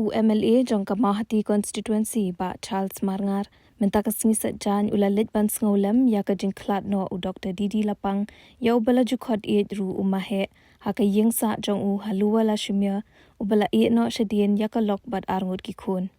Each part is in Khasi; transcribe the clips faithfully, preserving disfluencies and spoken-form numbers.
U M L A jong ka Mawhati Constituency, Bah Charles Marngar, mynta ka sngi Saitjaiñ u la leit ban sngewlem ïa ka jingkhlad noh u Doktor D D Lapang, ïa uba la ju khot ïeit ruh u Maheh, ha ka ïing sah jong u ha Lower Lashimer, uba la ïeh noh shadien ïa ka lok bad arngut ki khun.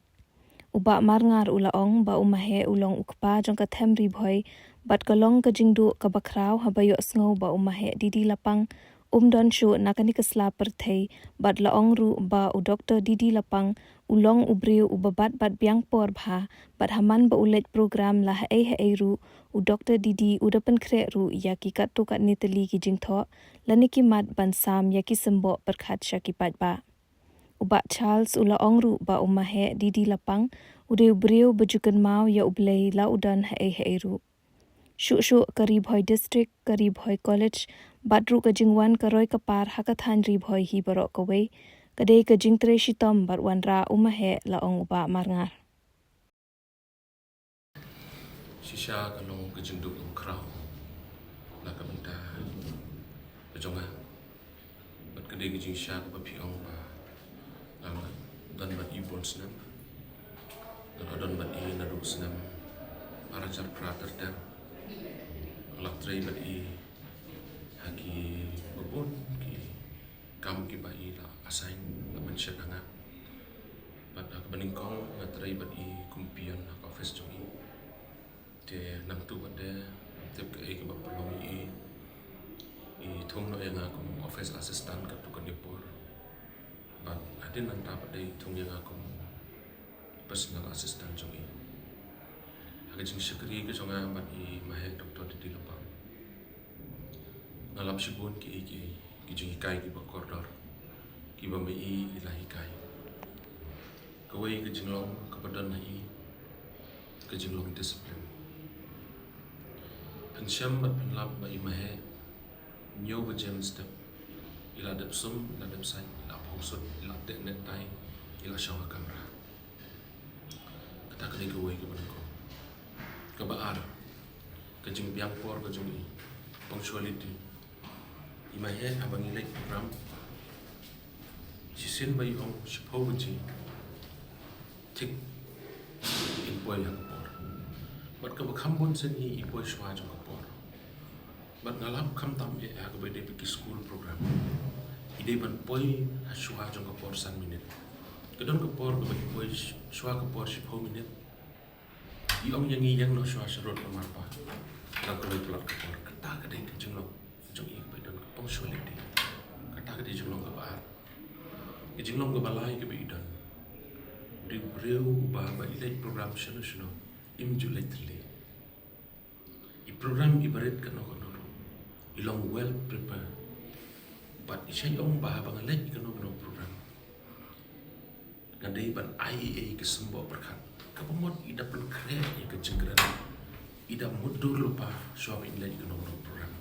U Bah Marngar u la ong ba u Maheh u long u kpa jong ka them Ri Bhoi, bad ka long ka jingduh kaba khraw haba ïohsngew ba u Maheh D D Lapang um don shuh na kane ka sla pyrthei, bad la ong ruh ba u Doktor D D Lapang u long u briew uba bat bad biang por bha, bad ha man ba u leit program la haei haei ruh, u Doktor D D u da pynkhreh ruh ïa ki katto katne tylli ki jingthoh, lane ki mat ban sam ïa ki symboh pyrkhat sha ki paidbah. U Bah Charles u la ong ruh ba u Maheh D D Lapang u dei u briew ba ju kynmaw ïa U Blei la u don haei haei ruh. Shuh shuh ka Ri Bhoi District, ka Ri Bhoi College, bad ruh ka jingwan ka roi ka par ha ka thaiñ Ri Bhoi hi baroh kawei, ka dei ka jingtrei shitom bad wanrah u Maheh, la ong u Bah Marngar. Shisha ka long ka jingduh kaba khraw na ka bynta ka jong nga. Bad ka dei ka jingshisha kaba phi ong ba nga la don bad i bun snem. Nga la don bad i naduh snem ar hajar phra ter ter. Nga la trei bad i ha kiba bun ki kam kiba i la assign, la mention ha nga. Bad ha kaba nyngkong nga trei bad i kum peon ha ka office jong i. Te nangtu bad de, tip kaei kaba pynlong ïa i, i thung noh ïa nga kum office assistant katto katne por. Bad hadien nangta bad de i thung ïa nga kum personal assistant jong i. Ha ka jingshakri ka jong nga bad i Maheh Doktor D D Lapang, nga lap shibun kiei kiei ki jinghikai kiba kordor kiba ma i i la hikai. Kawei ka jinglong kaba don ha i, ka jinglong discipline. Pynshem bad pynlap ba i Maheh, hynñiew baje mynstep i la dep sum, i la dep sait, i la phong suit, i la teh necktie, i la shong ha kamra. Kata ka dei kawei kaba nyngkong. Kaba ar, ka jingbiang por ka jong i, punctuality. I Maheh haba ngi leit program, shisien ba i ong shiphew baje thik in poi ha ka por. Bad kaba kham bun sien hi i poi shuwa jong ka por. Bad nga lap khamtam eh ha kaba ïadei bad ki school program, i dei ban poi ha shuwa jong ka por san minit. Ka don ka por kaba i poi sh-, shuwa ka por shiphew minit. I ong ïa ngi ïeng noh shuwa sharud namar ba dang khlem tlot ka por. Kata ka dei ka jinglong jong i kaba i don, ka punctuality. Kata ka dei jinglong kaba ar. Ka jinglong kaba lai kaba i don, u dei u briew uba haba i leit program shano shano, im ju leit thylli. I program iba rit kano kano ruh, i long well prepared. Bad i shait ong ba haba nga leit ïa kano kano program, nga dei ban ai ei ei ka symboh pyrkhat. Kaba mut i da pynkhreh ïa ka jingkren, i da mutdur lypa shuwa ba in leit ïa kano kano program.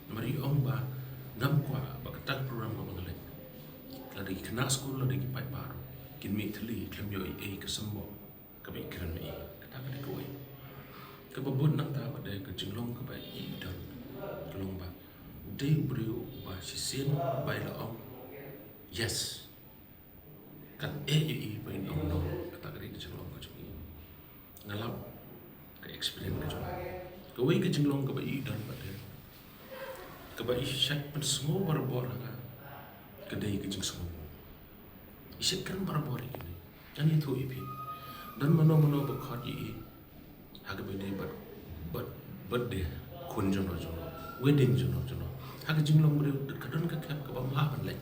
Namar i ong ba ngam kwah ba kata ka program kaba nga leit, lada ki khynnah skul, lada ki paidbah ruh, kin mih thylli, khlem ïoh ei ei ka symboh kaba i kren ma i. Kata ka dei kawei. Kaba bud nangta bad de, ka jinglong kaba i don ka long ba u dei u briew uba shisien ba i la ong yes, kan eh ïa i ba in ong no. Kata ka dei ka jinglong ka jong i. Nga lap ka experience ka jong nga. Kawei ka jinglong kaba i don bad de, kaba i shait pynsngew barabor ha nga, ka dei ka jingsngew. I shait kren barabor ïa kine. Ngan ïathuh ïa phi. Don mano mano ba khot ïa i ha kaba ïadei bad, bad, birthday khun jong no jong no, wedding jong no jong no. Ha ka jinglong briew ka don ka khep kaba ym lah ban leit.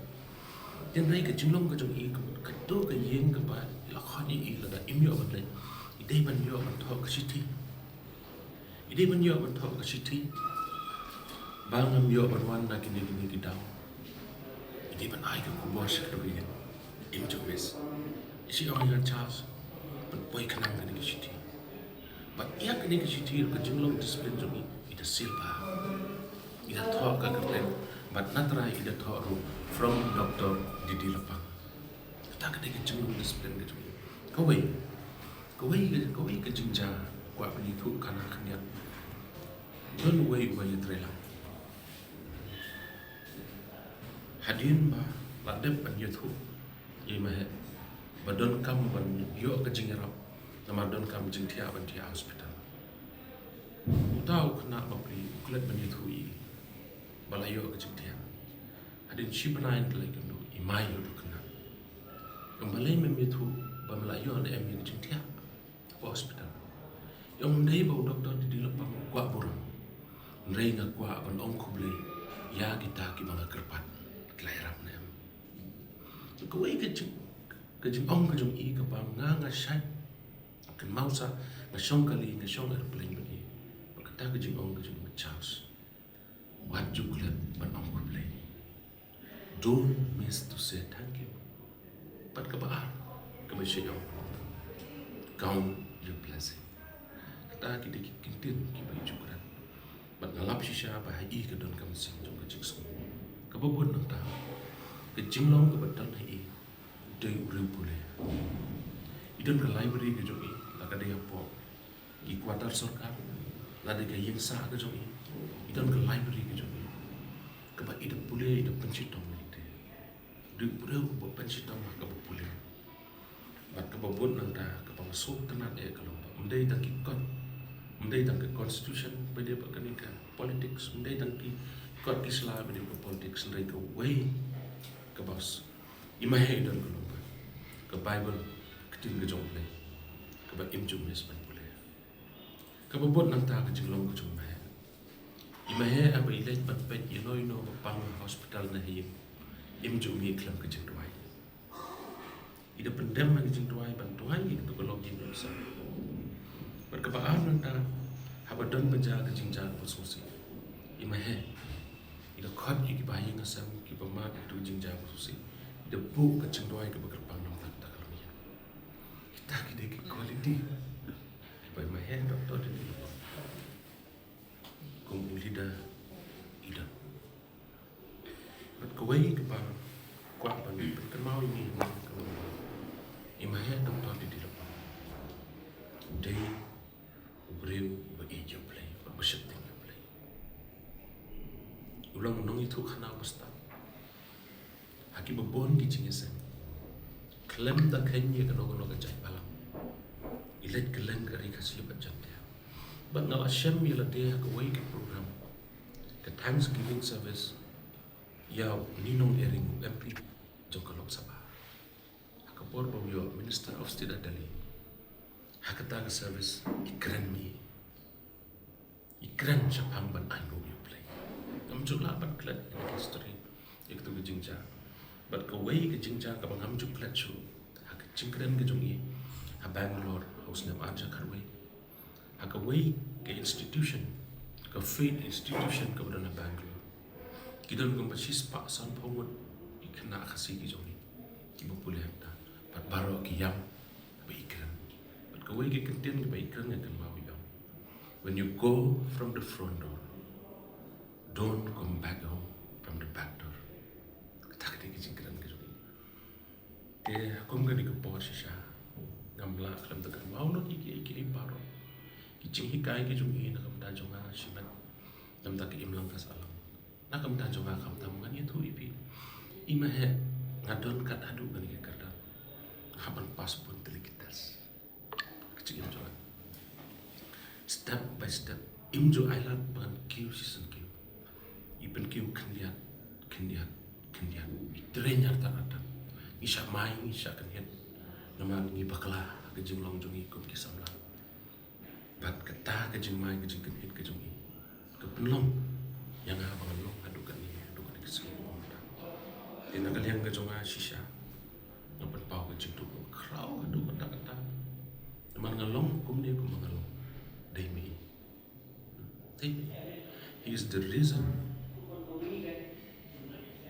Hynrei ka jinglong ka jong i, ka, kato ka ïing kaba i la khot ïa i, lada im ïoh ban leit, i dei ban ïoh ban thoh ka shithi. I dei ban ïoh ban thoh ka shithi ba ngam ïoh ban wan na kine kine ki daw. I dei ban ai ka khubor sha kato ka ïing. Im ju miss. I shu ong ïa ka Charles ban poi khnang kane ka shithi. Bad ïa kane ka shithi ruh ka jinglong discipline jong i, i da seal bha. I da thoh ka kyrteng bad na trai i da thoh ruh from Doctor D D Lapang. Kata ka dei ka jinglong discipline ka jong i. Kawei, kawei, kawei ka jingjia kwah ban ïathuh khana khyndiat. Don uwei uba ïatrei lang. Hadien ba la dep ban ïathuh ïa i Maheh, ba donkam ban ïoh ka jingïarap, namar donkam jingthiah ban thiah hospital. Uta u khynnah bapli u klet ban ïathuh ïa i ba la ïoh ka jingthiah. Hadien shi bnai, hynrei kynduh i mai ïa u khynnah, ong, balei mem ïathuh ba me la ïoh ne em ïa ka jingthiah hapoh hospital? I ong, ym dei ba u doktor Didi Lapang u kwah burom, hynrei nga kwah ban ong khublei ïa kita kiba nga kyrpad, ki la ïarap ne em. Kawei ka jing, ka jingong ka jong i kaba nga, nga shait kynmaw sah, nga shong kali, nga shong aeroplane bad i. Bad kata ka jingong ka jong i, Charles, wat ju klet ban ong khublei. Don't miss to say thank you. Bad kaba ar, kaba shait ong, count your blessing. Kata ki dei ki kyntien kiba i ju kren. Bad nga lap shisha ba ha i ka don ka mynsiem jong ka jingsngew. Kaba bud nangta, ka jinglong kaba don ha i dei u briew pule. I don ka library ka jong i, la ka dei hapoh ki quarter sorkar, la dei ka ïing sah ka jong i, i don ka library ka jong i kaba i da pule, i da pynshitom ïa lade. Dei u briew uba pynshitom ha kaba pule. Bad kaba bud nangta, kaba nga sngewtynnat eh ka long ba ym dei tang ki kot, ym dei tang ka constitution ba dei bad kane ka politics, ym dei tang ki kot ki sla ba dei bad ka politics, hynrei kawei kaba s-, i Mahe i don ka long ba ka Bible, ka ktien ka jong U Blei, kaba im ju miss ban pule. Kaba bud nangta, ka jinglong ka jong i Mahe. I Mahe haba i leit ban peit ïano ïano ba pang ha hospital ne ha ïing, im ju mih khlem ka jingduwai. I da pyndem ha ka jingduwai ban duwai ïa kato ka lok jingduwai sa. Bad kaba ar nangta, haba don ba jia ka jingjia kaba sngewsih, i Mahe i da khot ïa kiba ha ïing ha sem, kiba mad ïa kato ka jingjia kaba sngewsih, i da buh ka jingduwai kaba kyrpang namar kata ka long ïa kita ki dei ki quality kiba i Mahe, doktor Didi Lapang, kum u leader i don. Bad kawei kaba kwah ban pynkynmaw ïa ngi, i Mahe, doktor Didi Lapang, dei u briew uba ïeit ïa U Blei, uba sheptieng ïa U Blei. U long u nongïathuhkhana uba stad ha kiba bun ki jingïaseng. Khlem da kheiñ ïa kano kano ka jaitbynriew, i leit kylleng ka Ri Khasi bad Jaintia. Bad nga la shem ïa lade ha kawei ka program, ka Thanksgiving service ïa u Ninong Ering, u M P jong ka Lok Sabha, ha ka por ba u ïoh Minister of State ha Delhi. Ha kata ka service i kren ma i, i kren shaphang ban ainguh ïa U Blei. Ngam ju lah ban klet ïa ka history ïa kato ka jingjia. Bad kawei ka jingjia kaba ngam ju klet shuh, ha ka jingkren ka jong i ha Bangalore ha u snem ar hajar khatwei, ha kawei ka institution, ka faith institution kaba don ha Bangalore. Ki don kumba shispah sanphew ngut ki khynnah Khasi ki jong i kiba pule hangta, bad baroh ki ïam ba i kren. Bad kawei ka kyntien kaba i kren, nga kynmaw, i ong, "When you go from the front door, don't come back home from the back door." Kata ka dei ka jingkren ka jong i. Te ha kum kane ka por shisha, ngam lah khlem da kynmaw lut ïa kiei kiei baroh, ki jinghikai ki jong i na ka bynta jong nga shimet na ka bynta ka imlang ka sahlang. Na ka bynta jong nga khamtam, ngan ïathuh ïa phi, i Mahe, nga don kat haduh kane ka kyrdan, nga hap ban pass bun tylli ki test. Ka jingim jong nga, step by step, im ju ailad ba ngan kiew shisien kiew. I pynkiew khyndiat, khyndiat, khyndiat. I trei artat artat. Ngi shah mai, ngi shah khyndiat. Namar ngi bakla ha ka jinglong jong ngi kum ki samla. Bad kata ka jingmai, ka jingkhyndiat ka jong i, ka pynlong ïa nga ba ngan long haduh kane, haduh kane ka sngi. Te na ka liang ka jong nga shisha, nga pynpaw ka jingduh kaba khraw haduh katta katta. Namar nga long kumne kumba nga long, dei ma i. Dei ma i. He is the reason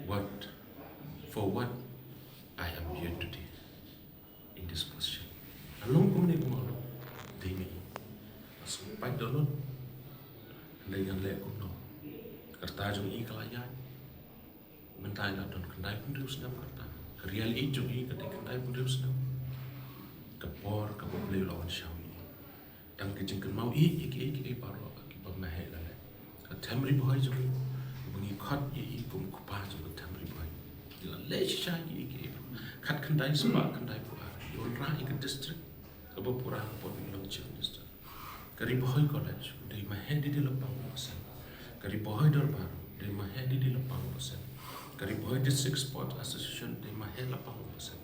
what, for what I am here today in this position. Nga long kumne kumba nga long, dei ma i. Nga sngewpait dohnud, hynrei ngan leh kumno? Ka rta jong i ka la ïaid. Mynta i la don khyndai phew hynriew snem ka rta. Ka real age jong i ka dei khyndai phew hynriew snem. Ka por kaba U Blei u la wan shaw ïa i. Tang ka jingkynmaw ïa kiei kiei baroh kiba Mahe i la leh. Ka them Ri Bhoi jong i, ba ngi khot ïa i kum u kpa jong ka them Ri Bhoi, i la leh shisha ïa kiei kiei baroh. Khatkhyndai spah khyndaiphew ar. Pynrah ïa ka district kaba pura ka por ba ngi long chief minister. Ka Ri Bhoi College u dei maheh dei dei lapang u percent. Ka Ri Bhoi Dorbar u dei maheh dei dei lapang u percent. Ka Ri Bhoi District Sports Association u dei maheh lapang u percent.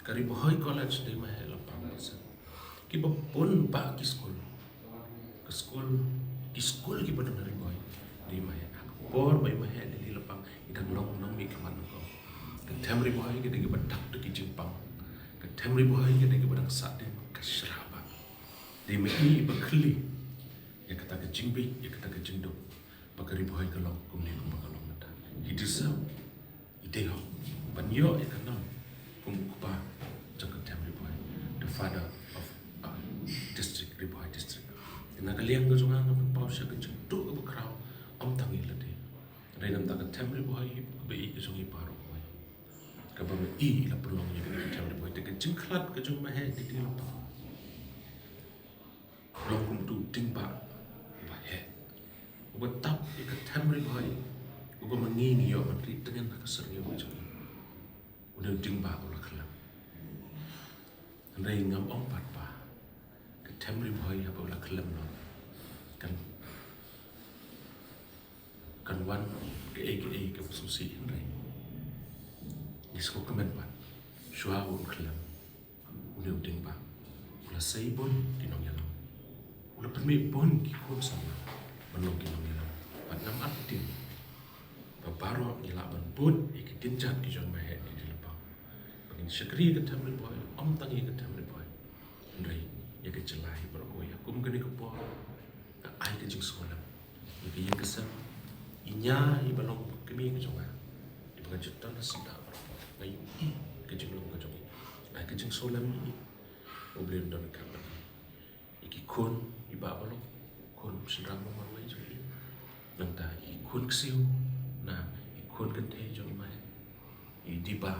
Ka Ri Bhoi College u dei maheh lapang u percent. Kiba bun bah ki skul. Ka skul, ki skul kiba don ha Ri Bhoi u dei maheh. Ha ka por ba i maheh dei dei lapang i dang long nongmihkhmat nyngkong. Ka them Ri Bhoi ka dei kaba dak da ki jingpang. Ka them Ri Bhoi ka dei kaba dang sahdien ka shrah bah. Dei ma i iba khlieh ïa kata ka jingbieit, ïa kata ka jingduk ba ka Ri Bhoi ka long kumne kumba ka long mynta. He deserve, i dei hok ban ïoh ïa ka nam kum u kpa jong ka them Ri Bhoi, the father of our district, Ri Bhoi district. Te na ka liang ka jong nga nga pynpaw sha ka jingduh kaba khraw, ym tang ïa lade. Hynrei namar ka them Ri Bhoi kaba ïeit ka jong i baroh kawei, kaba ma i i la pynlong ïa ka them Ri Bhoi. Te ka jingkhlad ka jong maheh dei dei lapang long kum utu u dieng bah uba heh, uba tap ïa ka them Ri Bhoi, uba ma ngi ngi ïoh ban rit tngen ha ka syrngiew ka jong ngi. Une u dieng bah u la khlem. Hynrei ngam ong pat ba ka them Ri Bhoi haba u la khlem noh kan, kan wan kaei kaei kaba sngewsih, hynrei ngi sngewkmen pat shuwa ba un khlem, une u dieng bah u la sei bun ki nongïalam, u la pynmih bun ki khun samla ban long ki nongïalam. Bad ngam artatien ba baroh ngi lah ban bud ïa ki dienjat ki jong maheh dei dei lapang. Ba ngin shakri ïa ka them Ri Bhoi, ym tang ïa ka them Ri Bhoi, hynrei ïa ka jylla hi baroh kawei. Kum kane ka por nga ai ka jingsngewlem ïa ka ïing ka sem, ïa nga iba long kmie ka jong nga, iba nga ju don ha syndah baroh, nga ïohi ka jinglong ka jong i. Ai ka jingsngewlem ïa i, U Blei un don ryngkat bad i. Ïa ki khun i Bah Balok, khun shynrang ba marwei jong i, nangta ïa ki khun ksiew na ïa ki khun kynthei jong i Maheh, i Diba,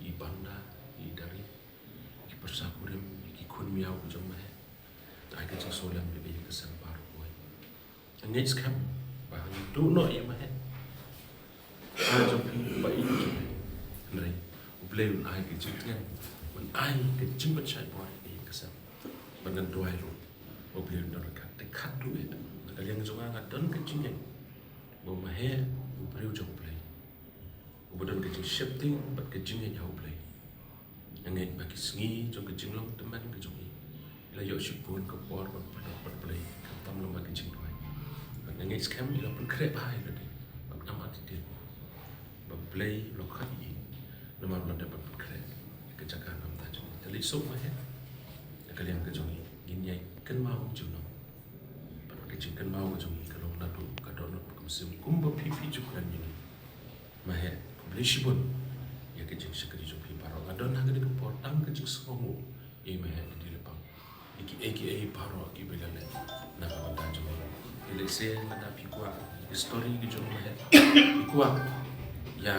i Banda, i Dari, ïa ki pyrsa kurim, ïa ki khun miaw jong Maheh. Ai ka jingsngewlem ïa ka ïing ka sem baroh kawei. Nga ngeit skhem ba ngi duh noh ïa Maheh, kpa jong phi, kpa ïing jong phi. Hynrei U Blei un ai ka jingtngen, un ai ka jingpynshait bor ïa ka ïing ka sem. Bad ngan duwai ruh ba U Blei un don ryngkat. Te khatduh eh, na ka liang jong nga nga don ka jingngeit ba u Maheh u briew jong U Blei, uba don ka jingsheptieng bad ka jingngeit ha U Blei. Nga ngeit ba ki sngi jong ka jinglong tymmen ka jong i, i la ïoh shibun ka bor ban pynlong bad Blei, khamtam lyngba ka jingduwai. Bad nga ngeit skhem i la pynkhreh bha ïa lade, bad ngam artatien ba Blei u la khot ïa i namar u la dep ban pynkhreh ïa ka jaka na ka bynta jong i. Te leit suk Maheh, na ka liang ka jong i ngin ïai kynmaw junom. Bad ka jingkynmaw ka jong i ka long naduh ka dohnud ka mynsiem, kumba phi phi ju kren ïa ngi. Maheh, khublei shibun ïa ka jingshakri jong phi baroh. Nga don ha kane ka por tang ka jingsngewnguh ïa i Maheh Dkhar Lyngdoh, ïa kiei kiei baroh kiba i la leh na ka bynta jong ngi. Te lehse lada phi kwah ïa ka story ka jong Maheh, phi kwah ïa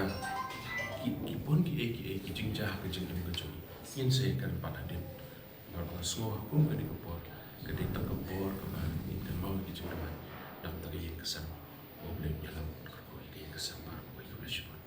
ki, ki bun kiei kiei ki jingjia ha ka jingim ka jong i, ngin sa kren pat hadien. Bad nga sngew ha kum kane ka por ka dei tang ka por kaba ngin kynmaw ïa ki jingkynmaw na ka bynta ka ïing ka sem. Ba U Blei un ïalam kyrkhu ïa ka ïing ka sem baroh kawei. Khublei shibun.